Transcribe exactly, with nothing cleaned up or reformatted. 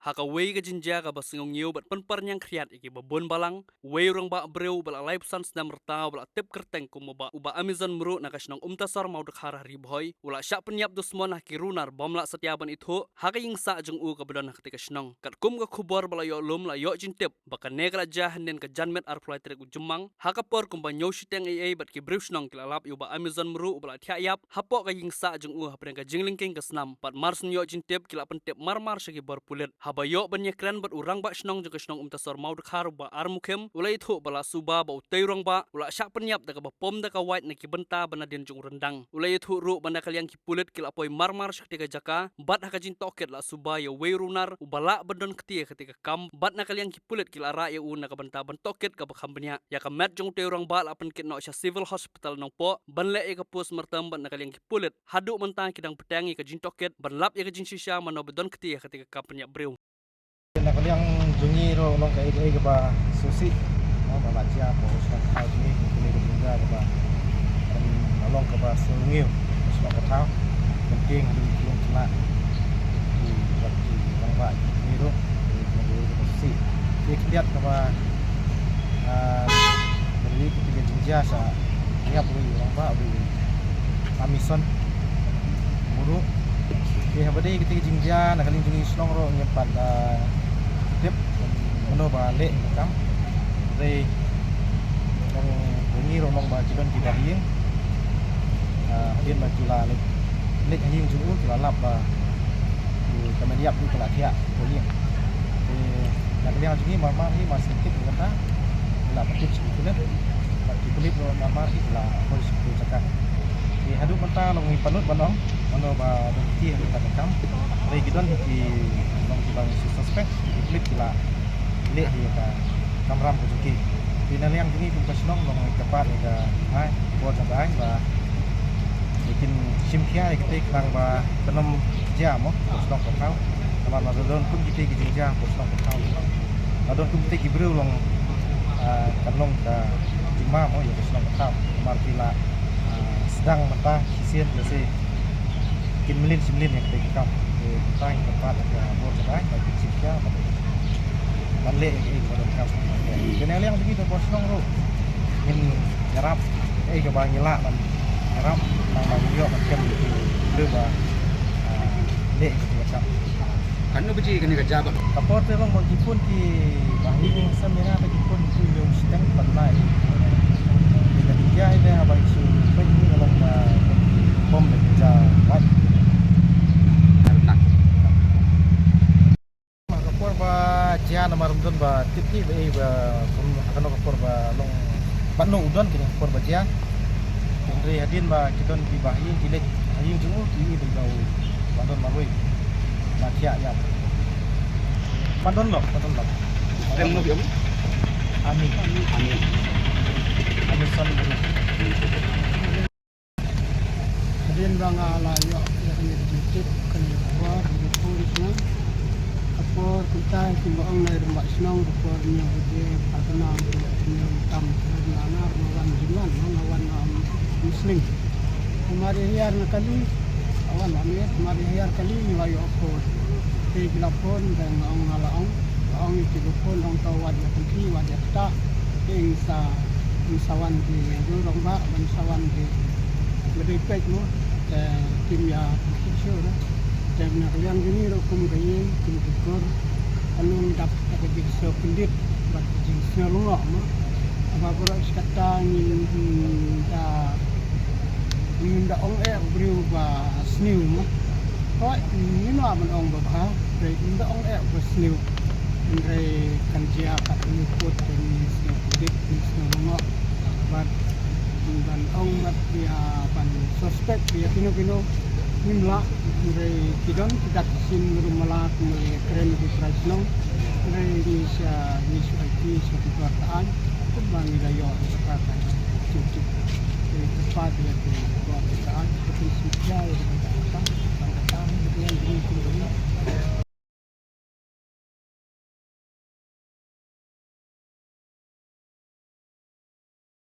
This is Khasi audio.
Ha kawei ka jingjia kaba sngew ngiew bad pynpar ñiang khriat ïa kiba bun balang, uwei u rangbah briew uba la laiphew san snem rta uba la tip kyrteng kum uba, uba Amazon Mruh na ka shnong Umtasor Mawdkhar ha Ri Bhoi, u la shah pynïap dusmon ha ki runar bym lah satia ban ithuh ha ka ïingsah jong u kaba don ha katei ka shnong. Katkum ka khubor ba la ïoh lum, la ïoh jingtip ba kane ka la jia hynnin ka janmiet arphew lai tarik u Jymmang, ha ka por kumba hynñiew shiteng eiei bad ki briew shnong ki la lap ïa uba Amazon Mruh uba la thiah ïap hapoh ka ïingsah jong u hapdeng ka jinglyngkeng ka snam. Bad mar shu ïoh jingtip ki la pyntip marmar sha ki bor pulit. Haba ïoh ban ïakren bad u rangbah shnong jong ka shnong Umtasor Mawdkhar uba Armukhim, u la ïathuh ba la suba ba utei u rangbah u la shah pynïap da kaba pom da ka wait na ki bynta ba nadien jong u ryndang. U la ïathuh ruh ba na ka liang ki pulit ki la poi marmar sha katei ka jaka bad ha ka jingtohkit la suba ïa uwei u runar uba lah ban don kti ha katei ka kam, bad na ka liang ki pulit ki la rah ïa u na ka bynta ban tohkit kaba kham bniah. Ïa ka met jong utei u rangbah la pynkit noh sha Civil Hospital Nongpoh ban leh ïa ka postmortem bad na ka liang ki pulit haduh mynta ki dang bteng ïa ka jingtohkit ban lap ïa ka jingshisha mano ba don kti ha katei ka kam pynïap briew. Na ka liang jong ngi ruh long kaei kaei kaba sngewsih, mo, ba la jia hapoh ka shnong ka thaw jong ngi, kane ka jingjia kaba, em, long kaba sngewsih ha shnong ka thaw. Kynting haduh ki lum khynnah, ki, ki rangbah jong ngi ruh, kane ka dei kaba sngewsih. Te khyndiat kaba, ah, ba dei kata ka jingjia sa ïap uwei u rangbah, uwei u Amazon Mruh. Te haba dei kata ka jingjia na ka liang jong ngi shnong ruh ngim pat, ah, tip mano ba leh ïa ka kam. Te long jong ngi ruh long ba ki don kiba ha ïing. Ah, hadien ba ki la leit, leit ha ïing jong u ki la lap ba ka met ïap u ka la thiah hapoh ïing. Te na ka liang jong ngi marmar hi mar shu tip ïa kata, ki la pyntip sha ki pulit, bad ki pulit ruh marmar hi ki la poi sha ki jaka. Te haduh mynta long ngim pat nud ban ong mano ba don kti ha kata ka kam. Hynrei ki don hi ki long kiba ngi shu suspect, ki pulit ki la leh ïa ka kamram ka jong ki. Te na liang jong ngi kum ka shnong long ngi kyrpad ïa ka, ai, bor jong ka aiñ ba kin shim khia ïa kata khnang ba kan ym jia, mo, ka shnong ka thaw. Namar lada don kum kata ki jingjia ka shnong ka thaw, lada don kum kata ki briew long, ah, kan long ka jingma, mo, ïa ka shnong ka thaw. Namar ki la, ah, sdang mynta shisien lehse kin mlien shi mlien ïa kata ki kam. Te mynta ngi kyrpad ïa ka bor jong ka aiñ ba kin shim khia ban leh ïa kaei kaba donkam. Te na liang jong ngi ka bor shnong ruh ngin ïarap kaei kaba ngi lah ban ïarap, namar ba ngi ïoh ban kem ïa ki briew ba, ah, leh ïa kata ka kam. Katno baje kane ka jia bad? Ka por te long ba ki phone ki, ba ngi ïoh sem ïa nga te ki phone ki ïoh shiteng pat nai. Te ka jia ïa te haba ngi shu peit ngi ka long ka bom da ka jia bad. Ka por ba jia namar ym don ba tip ki ba ei ba kum ha kano ka por ba long, ba no u don kane ka por ba jia. Hynrei hadien ba ki don kiba ha ïing ki leit ha ïing jong u ki ïohi ba u, ba don marwei, ba thiah ïap. Ba don lok, ba don lok. Em, no, em? Ami. Ami. Ami Son Mruh. Hadien ba nga la ïoh ïa kane ka jingtip, kane ka khubor, kane ka phone sha nga. Ka por kumta kumba ong na i rangbah shnong, ka por hynñiew baje, ka kynmaw hynñiew tam, nga nar nga wan jingwan, nga wan, um, musling. Te mar ïa hiar na kali, nga wan hangne, mar ïa hiar kali nga la ïoh phone. Te ki la phone, te nga ong, nga la ong, nga ong ïa ki ba phone, ong to wat ïa pynti, wat ïa ktah. Te ngin sa, ngin sa wan ki rangbah, ban sa wan ki ba dei peit mo, te kim ïa pynti shuh ruh. Te na ka liang jong ngi ruh kum ka ïing, kum ki kur, ka long dap da ka jingsngew pyndit bad ka jingsngew lyngngoh mo. Haba baroh shi katta ngin da, ngin da ong eh u briew ba sniew mo. Hooid, ngim lah ban ong ba bha, hynrei ngin da ong eh ba sniew. Hynrei kan jia katne pud, kan sniew pyndit, kan sniew lyngngoh. Bad ban ong bad ïa ban suspect ïa kino kino ngim lah, hynrei ki don ki dak ki shin ruh mala kumba ïa kren ki trai shnong. Hynrei ngi sha, ngi shu aiti sha ki bor ka aiñ kumba ngi la ïoh ïa ka bor ka aiñ. Shu shu. Hynrei kyrpad ïa ki bor ka aiñ, ka pynshim khia ïa ka